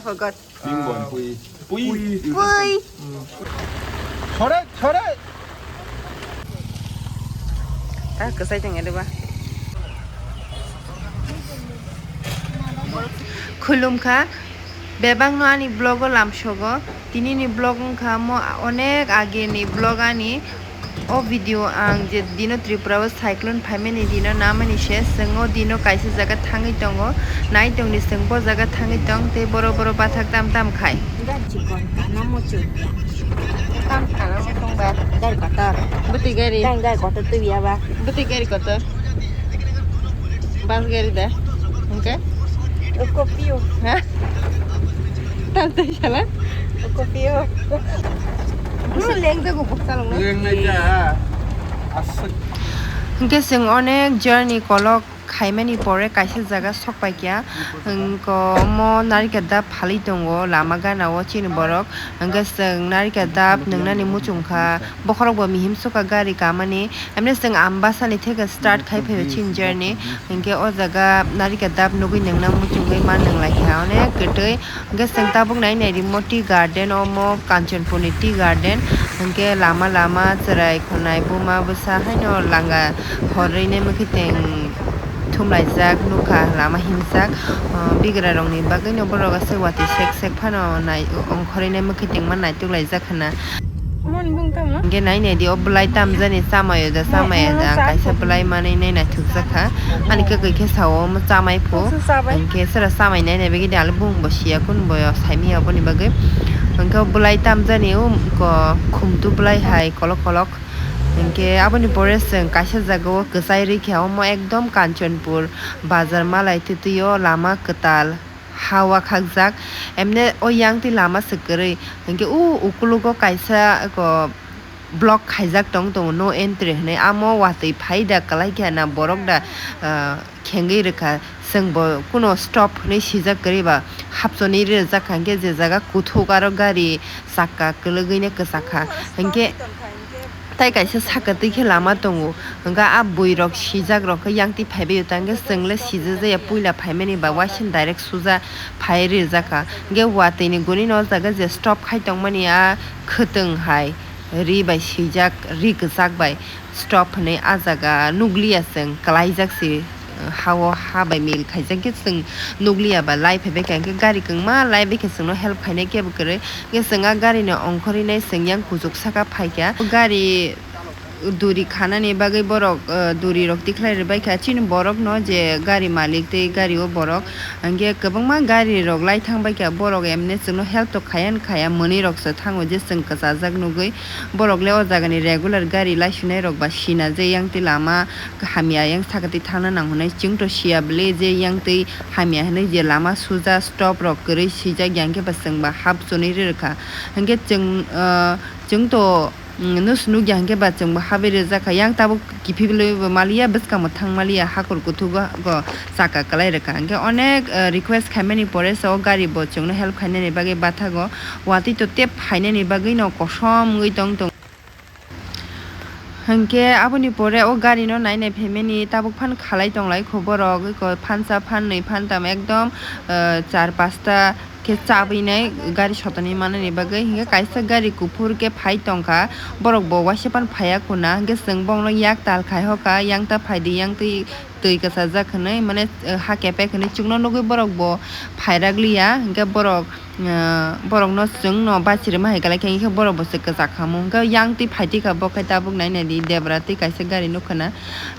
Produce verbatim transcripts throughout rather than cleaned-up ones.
Forgot. Ping bon pui. Pui. Pui. Sore, sore. Ah, kasai teng ada ba. Khulum kha. Bebak no ani vlog o lamsogo. Tini ni vlog wngkha mo onek age ni vlog ani. O video ang je dino Tripura o cyclone phaimani dino namani se, chwng o dino kaisa jaga thangwi tongo, nai tongdi chwng bo jaga thangwi tong tei boro boro bathak tam tam khai. Gari chikon kana mo chwng ya. Tam kana mo tong ba. Gari kotor. Bwtwi gari. Gari, gari kotor twi ya ba. Bwtwi gari kotor. Bus gari da. Hwnkhe? Uko pio. Ha? Tam twi sala? Uko pio. Bwswk lengjago bukchalokno. Lengnai da. Aswk. Hwnkhe chwng onek journey kolok khaimani pore kaisa jaga sok paikha. Hwnkhe omo narikal dap phalwi tongo lama gana o chini borok. Hwnkhe chwng narikal dap nwngnani muchungkha. Bokhorok bo mihim sukha gari kamani. Emne chwng Ambasani theke start khai phaio chini journey. Hinkhe o jaga narikal dap nugwi nungna muchungwi ma nunglaikha onek kwtwi. Hinkhe chwng tabuk nai nai rimo tea garden, omo Kanchanpurni tea garden. Hinkhe lama lama chwrai khwnai buma bwsa haino langa horwi nai mwkhitwng thumlaijak nukha, lama himjak. Bigrarokni bagwino borok aswk watwi sek sek phano nai ongkhorwi nai mwkhitwng ma naituk laijak. Khna. Mon bung tamo? Hingke nai nai di o bwlai tamjani chamayo da, chamayo da, ang kaisa bwlai manwi nai naithok jakha. Ani kwkwi khe sao omo chamai phu. Hingke sera chamai nai nai bagwi de ale bung bo siya kun bo saimaya oboni bagwi. Hingke o bwlai tamjani o ko khumtu bwlai hai kolok kolok. Hingke aboni pore chwng kaisa jaga o kwchai rikha omo ekdom Kanchanpur bazar malai twtwi o lama kwtal. Ha wakhakjak, emne o yang twi lama se kwrwi, hinkhe o ukulugo kaisa ko block khaijak tong tongo, no entry hinwi, amo watwi phai da, kwlai khe na borok da, ah, khengwi rwkha, chwng bo kuno stop hinwi swijak kwrwi ba, hapchonwi rwjak kha, hinkhe je jaga kuthuk aro gari chakka kwlwgwino kwchak kha, hinkhe. Tai kaisa saka twi khe lama tongo, hwnkhe a bwrwi rok sijak rok khe yang twi phaibaio, tangkhe chwng le sijajaya, puila phaimani ba waising direct suja phai rijak kha, hwnkhe watwi ni guni no o jaga je stop khai tongmani a khwtwng hai ri bai sijak, ri kwchak bai stop hinwi a jaga nukliya, chwng kwlaijak se. Ha o ha bai mil khaijak khe chwng nukliya ba lai phaibai kha, hwnkhe gari kwngma lai bai khe chwngno help khainai kebo kwrwi. Hwnkhe chwng a gari ni ongkhorwi nai chwng yang kuchuk saka phaikha. Gari duri khanani bagwi borok, eh, duri rok tikhlai rwbaikha chini borok no, je gari malik tei gari o borok. Hwnkhe kwbangma gari rok lai thangbaikha, borok emne chwngno help to khaya khaya, mwnwi rok se thango je chwng kwchajak nugwi. Borok le o jaga ni regular gari lai sinai rok ba sina je yang twi lama hamya yang saka twi thangna nang hwnwi, chwng to siya bwle je yang twi hamya hinwi je lama suja stop rok kwrwi swijak yang khe ba chwng ba hap chonwi rwkha. Hinkhe chwng, ah, chwng to, mm, nus nukya hinkhe ba chwng bo habwi rwjak kha, yang tabuk kiphilwi bo maliya, bwskango thang maliya, hakur kuthuk go, go chaka kwlai rwkha. Hinkhe onek, ah, request khaimani pore se o gari bo chwngno help khainani bagwi bathago, watwi to tep phainani bagwi no kosom wngwi tong tong. Hinkhe aboni pore o gari no nai nai phaimani tabuk phan khalai tonglai kho borok, eko phansa phan nwi phan tam ekdom, ah, char pasta khe chabwi nai gari sotoni manani bagwi. Hinkhe kaisa gari kuphur khe phai tongkha, borok bo waisa phan phaiya khuna, hinkhe chwng bongno yak tal khai hoka, yang ta phaidi, yang twi twi kwchajak hinwi, mane, eh, ha kepek hinwi chukno nugwi borok bo phairak liya, hinkhe borok, eh, borokno chwngno bachirima hai kwlai khe, hinkhe borok bo se kwchak khamu, hinkhe yang twi phai twi kha, bo khe tabuk nai nai di debra twi kaisa gari nukha na,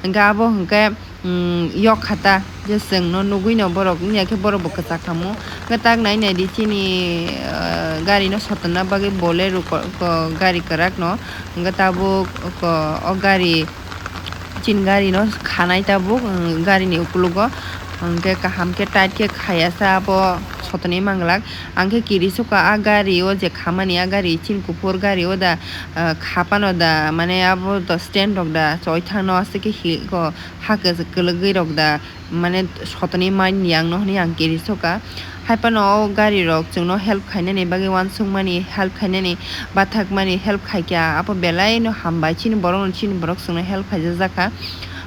hinkhe abo hinkhe, mm, yok kha ta, je chwngno nugwino borok wngya khe borok bo kwchak khamu, hinkhe tak nai nai di chini, eh, gari no sotonna bagwi Bolero ko-, ko-, gari kwrak no, hinkhe tabuk ko-, o gari. Chini gari no khanai tabuk, um, gari ni ukulugo, um, hwnkhe kaham khe tight khe khaya sa abo sotoni manglak. Ang khe kiri sukha a gari o je khamani a gari chini kuphur gari o da, uh, khapano da mane abo da stand rok da choi thangno aswk khe hi ko ha kwlwgwi rok da. Mane sotoni mai ni ang no hwnwi ang kiri sukha. Hai phano o gari rok chwngno help khainani bagwi uansukmani, help khainani, bathakmani help khaikha, abo belai no hambai chini borok no, chini borok chwngno help khaijak jakha.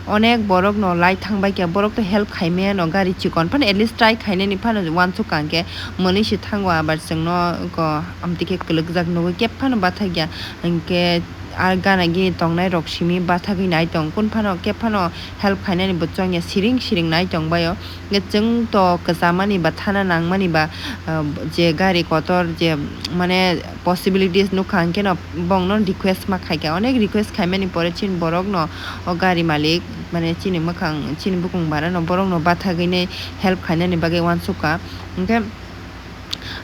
Onek borok no lai thang bai khe, borok to help khai maya no gari chikon phano, at least try khainani phano uansuk kha hwnkhe mwnwi se thango, abar chwngno ko amtwi khe kwlwkjak nugwi kep phano bathakya, hwnkhe a gana gini tongnai rok simi bathagwi nai tong, kun phano kep phano help khainani bo chongya, siring siring nai tong bai o. Hwnkhe chwng to kwchamani ba thana nangmani ba, ah, je gari kotor je mane possibilities nukha, hwnkhe no bongno request ma khaikha, onek request khaimani pore chini borok no o gari malik mane chini mwkhang chini bukung bara no borok no bathagwi nai help khainani bagwi uansukha. Hwnkhe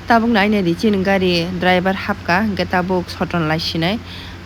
tabuk nai nai di, chini gari driver hapkha, hwnkhe tabuk soton lai sinai.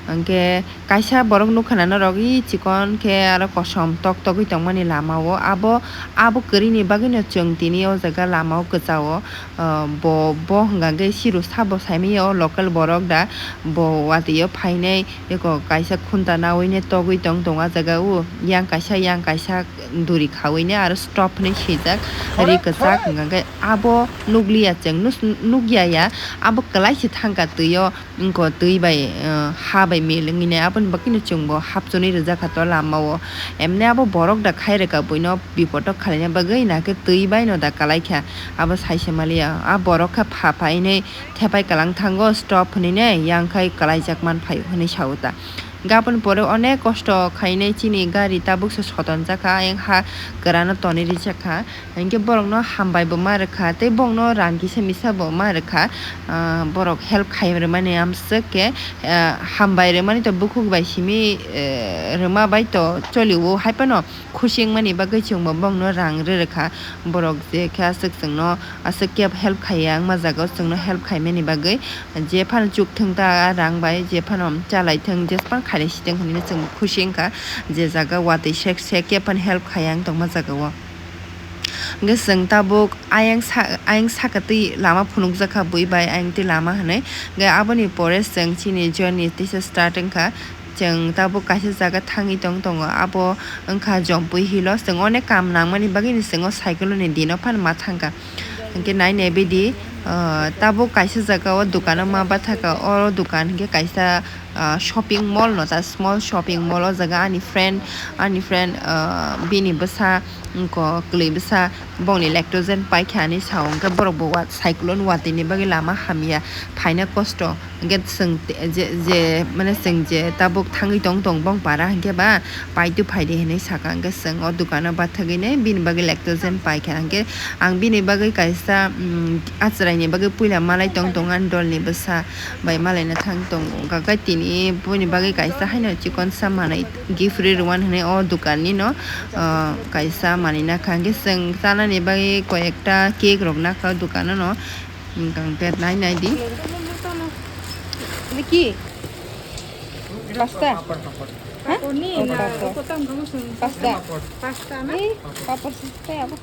Hwnkhe kaisa borok nukha na norok, i chikon khe aro kosom tok togwi tongmani lama o. Abo, abo kwrwini bagwino chwng tini o jaga lama o kwchao. Ah, bo, bo hwnka khe siro sabo saimanya o local borok da, bo watwi o phainai. Eko kaisa khunta nawi ne togwi tong tongo ah jaga o, yang kaisa yang kaisa duri khawi ne aro stop hinwi swijak, ri kwchak hwnka khe abo nukliya chwng, nus-, nukya ya, abo kwlai se thangkha twi o, wngkho twi bai, eh, ha bai mil wngwi ne aboni bagwi no chwng bo hapchonwi rwjak kha to lama o, emne abo borok da khai rwkha buino bipot o khalaina bagwi, na khe twi bai no da kwlai kha, abo sai se maliya, a borok khe pha pha hinwi thepai kwlang thango stop hinwi ne, yang khai kwlaijak man phaio hinwi sao ta. Gabon pore onek kosto khainai chini gari tabuk se sotonjak kha, ayang ha kwrano tonwi rijak kha. Hinkhe borokno hambai bo ma rwkha, tei borokno rang kisa misa bo ma rwkha. Ah, borok help khai rwmani amswk khe, ah, hambai rwmani to bukhuk bai simi, eh, rwma bai to cholio, hai phano khusi wngmani bagwi chwngbo borokno rang rw rwkha. Borok je khe aswk chwngno aswk khe help khaiya wngma jaga o chwngno help khaimani bagwi. Je phano chukthwng ta rang bai, je phano chalaithwng, je phano khailai sithwng hinwi chwng khusi wngkha. Je jaga watwi sek sek khe phano help khaiya wng tongma jaga o. Hwnkhe chwng tabuk ayang sa-, ayang saka twi lama phunukjak kha bui bai, ayang twi lama hinwi. Hwnkhe aboni pore chwng chini journey teisa start wngkha. Chwng tabuk kaisa jaga thangwi tong tongo, abo wngkha Jompui Hill o. Chwng onek kam nangmani bagwino chwng o cycle ni dino phano ma thangkha. Hwnkhe nai nai bidi, ah, tabuk kaisa jaga o dukano ma bathakha, oro dukan hwnkhe kaisa, ah, shopping mall no ta, small shopping mall. O jaga ani friend, ani friend, ah, bini bwsa, wngkha kwlwi bwsa, bongni lactogen paikha hinwi sao, hwnkhe borok bo wa-, cycle o watwi ni bagwi lama hamya, phaina kosto. Hwnkhe chwng te-, je, je, mane chwng je tabuk thangwi tong tong bong para hwnkhe ba, paitu phaidi hinwi sakha, hwnkhe chwng o dukano bathagwi nai bini bagwi lactogen paikha, hwnkhe ang bini bagwi kaisa, mm, achwraini bagwi puila malai tong tong ani dolni bwsa bai malaina thang tongo, hwnkhe tini boni bagwi kaisa haino chikonsa manwi gift ri rwmani hinwi o dukanni no, ah, kaisa manwi nakha, hwnkhe chwng chanani bagwi koi ekta cake rok nakha o dukano no. Hwnkhe nai nai di. Niki? Pasta? Ha? Papor ni, na, papor. Papor tamo kamo sung. Pasta? Pasta na? Eh, papor sista ya, apa?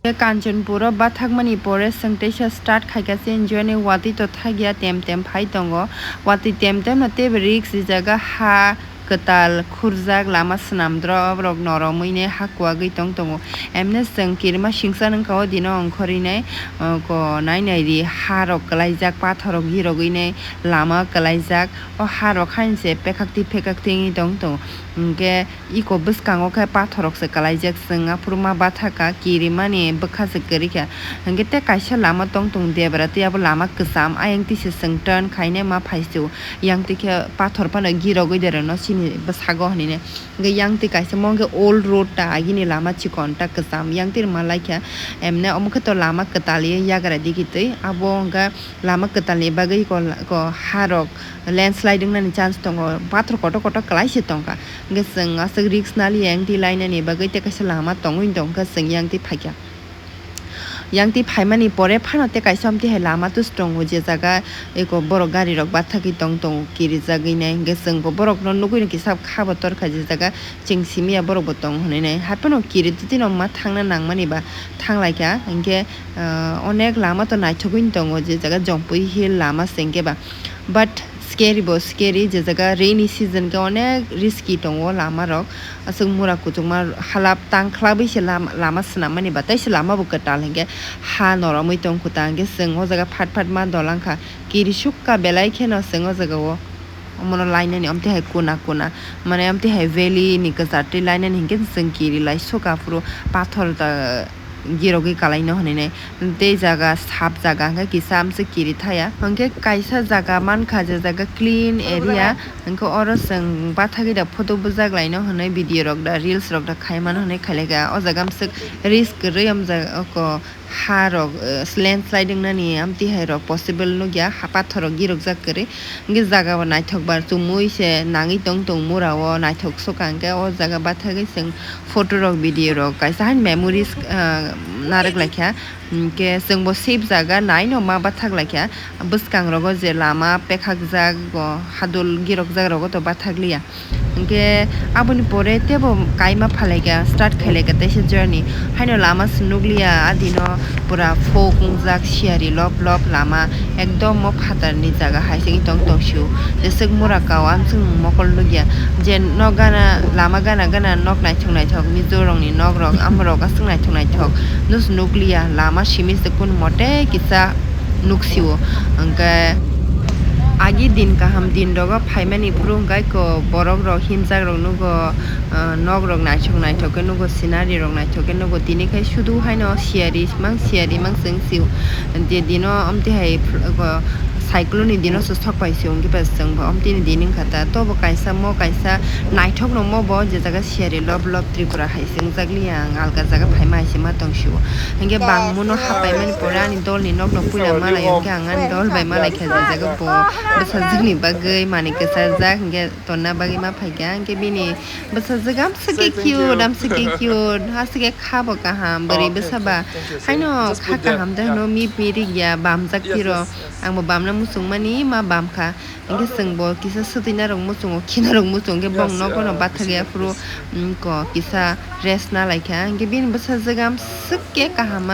Ke Kanchanpur o bathakmani pore chwng teisa start khaikha se enjoy ni watwi to thagya tem tem phai tongo. Watwi tem tem no teibo risk rijak ha kwtal khurjak lama swnamdrop rok noromwi ne ha kuagwi tong tongo. Emne chwng kirima singsa nungkha o dino ongkhorwi nai, o, ko nai nai ri ha rok kwlaijak pathor rok girogwi nai lama kwlaijak. O ha rok haino se pekak twi pekak twi wngwi tong tongo. Hwnkhe iko bwskango khe pathor rok se kwlaijak, chwng aphuru ma bathakha kirimani bwkha se kwrwikha. Hwnkhe tei kaisa lama tong tongo debra tei abo lama kwcham, ayang twi se chwng turn khainai ma phai se o. Yang twi khe pathor phano girogwi de rwno chini bwsago hinwi. Hwnkhe yang twi kaisa mo hwnkhe old road ta, agini lama chikon ta kwcham, yang twi rwma laikha. Emne omo khe to lama kwtal yagra digi twi, abo hwnkhe lama kwtalni bagwi ko, ko ha rok landslide wngnani chance tongo, pathor kotor kotor kwlai se tongkha. Hwnkhe chwng aswk risk naliya yang twi lainani bagwi tei kaisa lama tongwi tongkha, chwng yang twi phaikha. Yang twi phaimani pore phano tei kaisa omtwi hai lama twis tongo, je jaga eko borok gari rok bathagwi tong tongo, kirijagwi nai. Hwnkhe chwng bo borok no nugwi no kisa kha bo torkha, je jaga chwng simi ya borok bo tong hinwi nai. Hai phano kiri twi twi no ma thangna nangmani ba thanglaikha. Hwnkhe, ah, onek lama to naithogwi tongo, je jaga Jompui Hill lama se hwnkhe ba. But scary bo scary, je jaga rainy season khe onek risky tongo lama rok. Aswk mura kuchukma halap tang khlabwi se lam-, lama swnammani ba, tei se lama bo kwtal hwnkhe ha noromwi tong khuta, hwnkhe chwng o jaga phat phat ma dolang kha, kirisuk kha belai kheno chwng o jaga o. Omono lainani omtwi hai kuna kuna, mane omtwi hai valley ni kwchar twi lainani hinkhe chwng kiri lai suka phuru pathor da girogwi kalaino hinwi nai. Tei jaga sap jaga hinkhe kisa amswk kiri thaya. Hinkhe kaisa jaga mankha je jaga clean area, hinkhe oro chwng bathagwi da photo bujak laino hinwi video rok da reels rok da khaimano hinwi khailaikha. O jaga amswk risk kwrwi amjak oko. Ha rok, eh, landslide wngnani amtwi hai rok possible nukya, ha pathor rok girokjak kwrwi. Hwnkhe jaga bo naithok bar chumui se nangwi tong tong mura o naithok swkang khe o jaga bathagwi chwng photo rok video rok kaisa hani memories, ah, narwk laikha. Hwnkhe chwng bo safe jaga naino ma bathak laikha. Bwskang rogo je lama pekhakjak bo hadol girokjak rogo to bathak liya. Hwnkhe aboni pore teibo kaima phalaikha, start khailaikha teisa journey. Haino lama se nukliya, adino pura fog wngjak, siyari lop lop lama, ekdom o phatarni jaga hai se wng tong tong sio. Jeswk mura kao amswk mokol nukya. Je nok gana, lama gana gana nok naithok naithok, Mizo rokni nok rok, amorok aswk naithok naithok. Nus nukliya, lama simi se kunu mote kisa nuksio. Hwnkhe agi din kaham din rogo phaimani phuru hwnkhe ko borok rok himjak rok nugo, ah, nok rok naithok naithok khe nugo, scenery rok naithok khe nugo, tini khai sudu haino siyari mang siyari mang chwng sio. Je dino omtwi hai ph-, ko cyclone ni dino se sok pai sio, hwnkhe ba chwng bo omtwi ni din wngkha ta. Tobo kaisa mo kaisa naithok rok mo bo je jaga siyari lop lop Tripura hai se wngjak liya, ang alga jaga phaima hai se ma tong sio. Hwnkhe bangmano hapaimani pore ani dolni nokno puila malai, hwnkhe ang ani dol bai malai khe jajago bo bwsajwkni bagwi manwi kwchajak, hwnkhe tonna bagwi ma phaikha, hwnkhe bini bwsajwk amswk khe cute, amswk khe cute, aswk khe kha bo kaham, bwrwi bwsa ba haino kha kaham tei hwno mip mirikya, bamjak phiro, ang bo bamna muchungmani ma bamkha. Hwnkhe chwng bo kisa swtwina rok muchungo, khina rok muchungo, hwnkhe bong nogo no bathagya phuru, mm, ko kisa rest na laikha. Hwnkhe bini bwsajwk amswk khe kaham,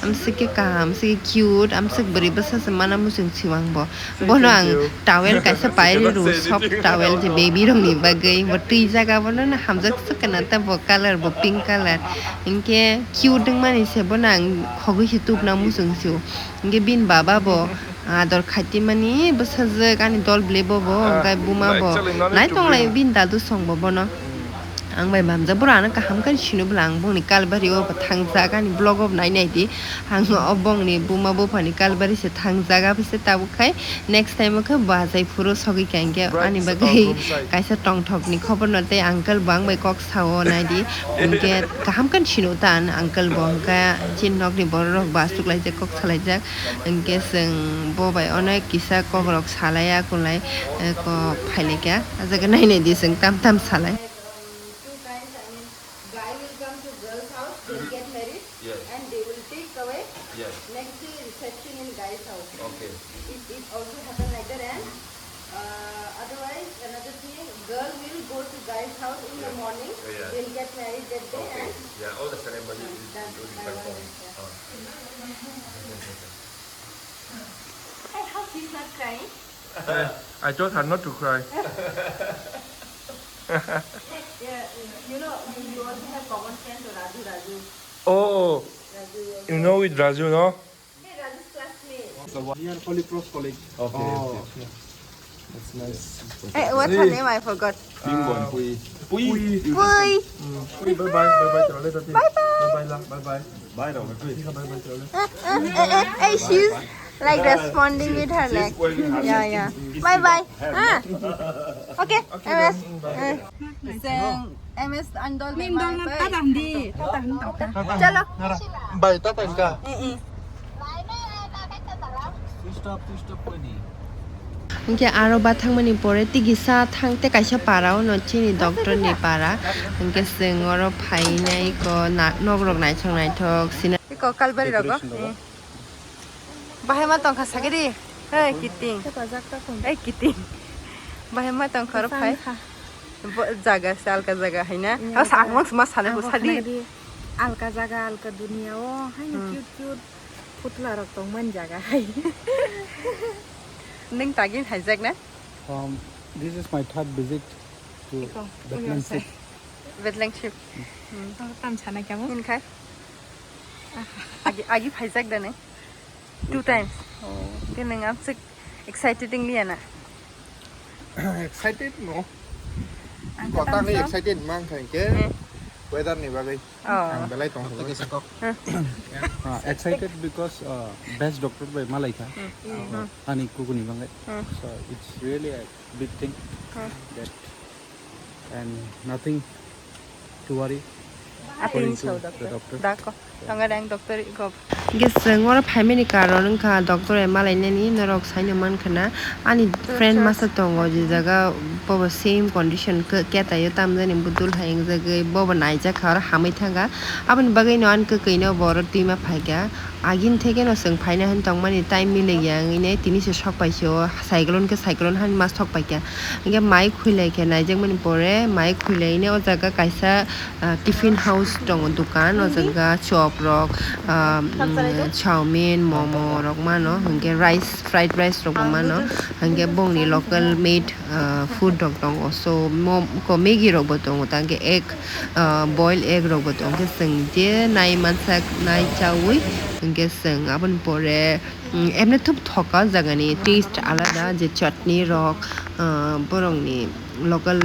amswk khe kaham, amswk khe cute, amswk bwrwi bwsa se mana muchung sio ang bo. Bono ang towel kaisa pairi rw, soft towel je baby rokni bagwi, bo twi jaga bono no hamjak swk kana ta bo colour bo pink colour. Hwnkhe cute wngmani se bono ang khogwi se tubna muchung sio. Hwnkhe bini baba bo ador khatimani bwsajwk ani dol bwlai bobo, hwnkhe buma bo nai tonglai bini dadu song bo bono. Ang bai mamjak bwrwi ano kaham khe sino bwla ang bongni kalbari o bo thangjak ani vlog o bo nai nai di. Ang o bongni buma buphani kalbari se thangjak, aboni se tabuk khai next time o khe bo achai phuru sogwi kha hwnkhe ani bagwi kaisa tongthokni khobor no tei uncle bo ang bai kok sao nai di. Hwnkhe kaham khe sino ta ani uncle bo hwnkhe chini nokni borok rok bo achuk laijak kok salaijak. Hwnkhe chwng bo bai onek kisa kokrok salai ya kunlai, eh, ko phailaikha. Ah jaga nai nai di chwng tam tam salai. Two kinds, I mean, guy will come to girl's house, they'll get married, and they will take away, next day reception in guy's house. Okay. It, it also happen like that, and, uh, otherwise, another thing, girl will go to guy's house in the morning, they'll get married that day, and yeah, all the ceremony will be performed. Hey, how she's not crying? I told her not to cry. Yeah, you know, you, you also have common friend to Raju, Raju. Oh, Raju, you know with Raju, no? Hey, Raju's classmate. Near Holy Cross College. Okay, okay. That's nice. Hey, what's her name? I forgot. Pimbon, Pui. Pui. Pui. Pui, bye bye, bye bye, bye bye. Bye bye. Bye bye, bye bye. Bye bye, bye bye. Eh, eh, eh, eh, she's like responding with her leg. Yeah, yeah. Bye bye. Ah. Okay, M S. Eh. Seng M S andol. Min dol man tata hindi. Tata hindi. Chalo. Bye, tata hindi. Eh, eh. Hwnkhe aro bathangmani pore tigisa thang tei kaisa para o no chini doctor ni para. Hwnkhe chwng oro phainai ko na-, nok rok naithok naithok sina. Iko kalbari rogo. Decoration rogo. Eh. Bahai ma tongkha sagiri. Hey, kiting. Hey, kiting. Bahai ma tongkha oro phai. Bo jaga se alka jaga hai na. Sak mang ma sale bo sadi. Alka jaga, alka dunia o, hai no cute cute. Putla rok tong man jaga hai. Neng tagin haijak na? Um, this is my third visit to Bethleng Ship. Bethleng Ship. Hmm. Oh, tam sana kya mo? Hin khai? Agi, agi phaijak da ne? Two times. Oh, ke neng amsik excited ing liya na? Excited no. Ang Kotang ni katang excited mang kha ke. Hmm. Weather ni bagwi. Oh. Ang belai tong. Thank you, Sangkok. Hmm. Ah, excited because, uh, best doctor bai malai kha. Hmm. Hmm. Ani kukuni bangai. Hmm. So it's really a big thing Hmm. that and nothing to worry. Atin according to so the doctor. Doctor. Dako. Tongo dang doctor iko. Ge swng oro phaimani karon wngkha doctor bai malainani norok saino mankha na ani friend masa tongo je jaga bobo same condition khe ketaio tamjani budul hai wngjagwi bobo naijakha oro hamwi thangkha aboni bagwino ani kwkwino bo oro twima phaikha. Agini theke no chwng phaina hin tongmani time milikya wngwi ne tini se sok paisio cyclone khe cyclone hani ma sok paikha. Hingke mai khwilai khe naijakmani pore mai khwilaine o jaga kaisa, ah, tiffin house tongo dukan o jaga chop rok, ah, mm, chowmin, momo rok mano hingke rice, fried rice rok bo mano hingke bongni local made, ah, food rok tongo so mo ko Maggie rok bo tongo tangke egg, ah, boil egg rok bo tongkhe chwng je nai mansak nai chaui hingke chwng aboni pore. Mm, emne thub thoka jagani taste alada je chutney rok, ah, borokni local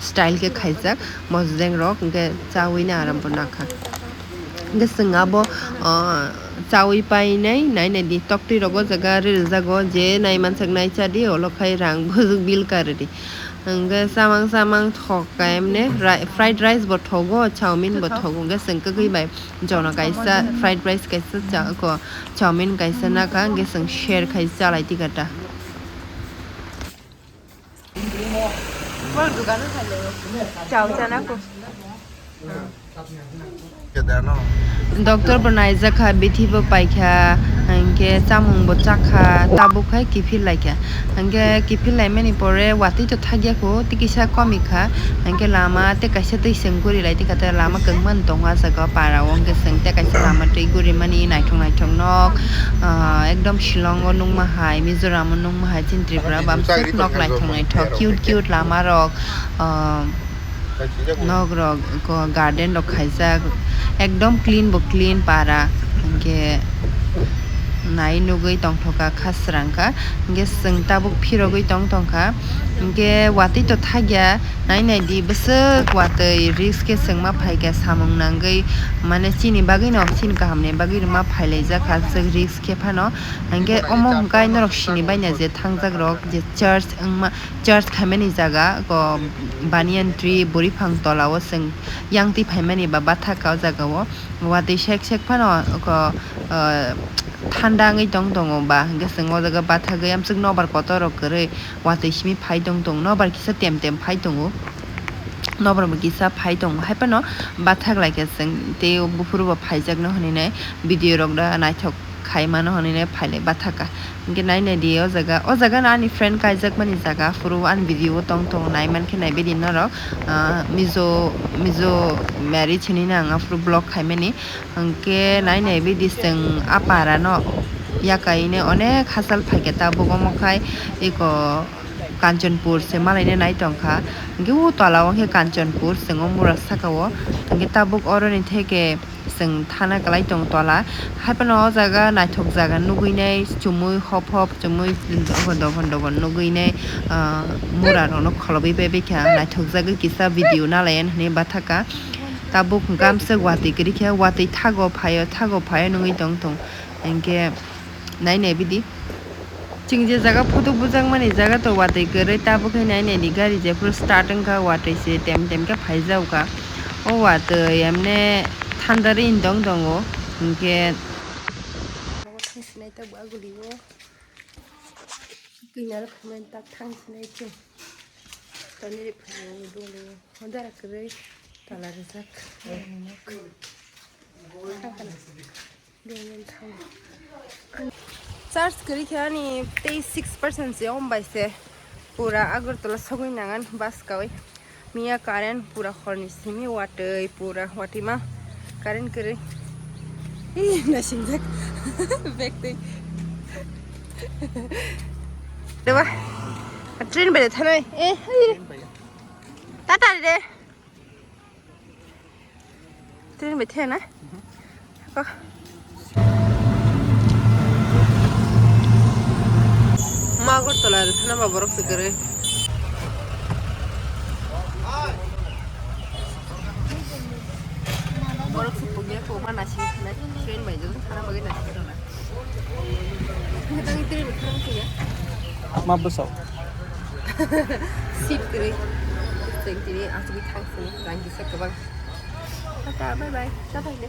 style khe khaijak mosdeng rok hingke chaui no aram bo nakha. Hingke chwng abo, ah, chaui painai nai nai di toktwi rok o jaga re rwjago je nai mansak nai cha di olo khai rang bujuk bill ka rwdi. Hingke chamang chamang thok ka emne ri-, fried rice bo thogo chowmin bo thogo hingke chwng kwkwi bai. Jono kaisa fried rice kaisa cha-, ko, chowmin kaisa nakha, hingke chwng share khai chalai tikha ta. Bol dukano thale, chow chana ko. Doctor bo naijakha, bithi bo paikha, hingke chamung bo chakha, tabuk hai kiphil laikha. Hingke kiphil laimani pore watwi to thakya kho, tei kisa komikha. Hingke lama tei kaisa twi chwng guri lai tikha, tei lama kwbangma tongma jaga o para o, hingke chwng tei kaisa lama twi guri mani naithok naithok nok, ah, ekdom Shillong o nukma hai, Mizoram o nukma hai, chini Tripura o bamswk nok naithok naithok, cute cute lama rok, ah, nok rok, garden rok khaijak, ekdom clean bo clean para, hingke nai nugwi tongthokha, kha srangkha, hingke chwng tabuk phirogwi tong tongkha, hingke watwi to thakya. Nai nai di bwswk watwi risk khe chwng ma phaikha samung nangwi mane chini bagwi no chini kaham ni bagwi no ma phailaijak kha bwswk risk khe phano hingke omo hwnkhe norok sini baina je thangjak rok je church wngma church khaimani jaga ko banyan tree bwrwi phang tola o chwng yang twi phaimani ba bathak ka o jaga o watwi sek sek phano ko thanda wngwi tong tongo ba hingke chwng o jaga bathagwi amswk nobar kotor rok kwrwi watwi simi phai tong tongo nobar kisa tem tem phai tongo. Nobar bo kisa phai tongo hai phano bathak lai khe chwng tei o buphuru bo phaijak no hinwi nai video rok da naithok khai mano hinwi nai phailai bathaka hingke nai nai di o jaga o jaga no ani friend kaijak mani jaga phuru ani video o tong tongo nai mankhe nai bidi norok ah, mizo mizo marriage hinwi no ang aphuru vlog khai mani. Hingke nai nai bidi chwng a para no yakai ne onek hachal phaikhe tabuk omo khai eko Kanchanpur se malaina nai tongkha. Hingke o tola o khe Kanchanpur chwng o mura saka o hingke tabuk oro ni theke chwng thana kwlai tongo tola. Hai phano o jaga naithok jaga nugui nai chumui hop hop chumui dophon dophon nugui nai ah, mura rok no kholobwi bai bai kha naithok jagwi kisa video nalai hinwi bathaka. Tabuk hwnkhe amswk watwi kwrwi khe watwi thago phaio thago phaio nungwi tong tong hinkhe nai nai bidi chwng je jaga photo bujakmani jaga to watwi kwrwi tabuk khe nai nai di gari jephuru start wngkha watwi se tem tem khe phaijak kha o watwi emne thandari indong tongo hinkhe nogo thang sinai tabuk aguli o. Kwinar phaimani tak thang sinai chwng. Tani ri phaimani dungni hodara kwrwi tala rijak. Thang kana. Dungni thang. Charge kwrwi khe ani tei six percent se om bai se. Pura Agartala sogwi nangan bus kawi. Miya current pura horni simi watwi pura watwi ma current kwrwi. Ih, nasingjak. Bag twi. Deba. Train bai thanai. Eh, hai. Tata re. Train bai thena. Ko. Ma Agartala re thana ba borok se kwrwi. Toma nasing khna, train bai jong thana bagwi nasing khna. Ngi tang train khna khe ya. Ma bwsao. Seat kwrwi. Teng tini asugwi thang sini, rang kisa kwbang. Tata, bye bye. Tata hile.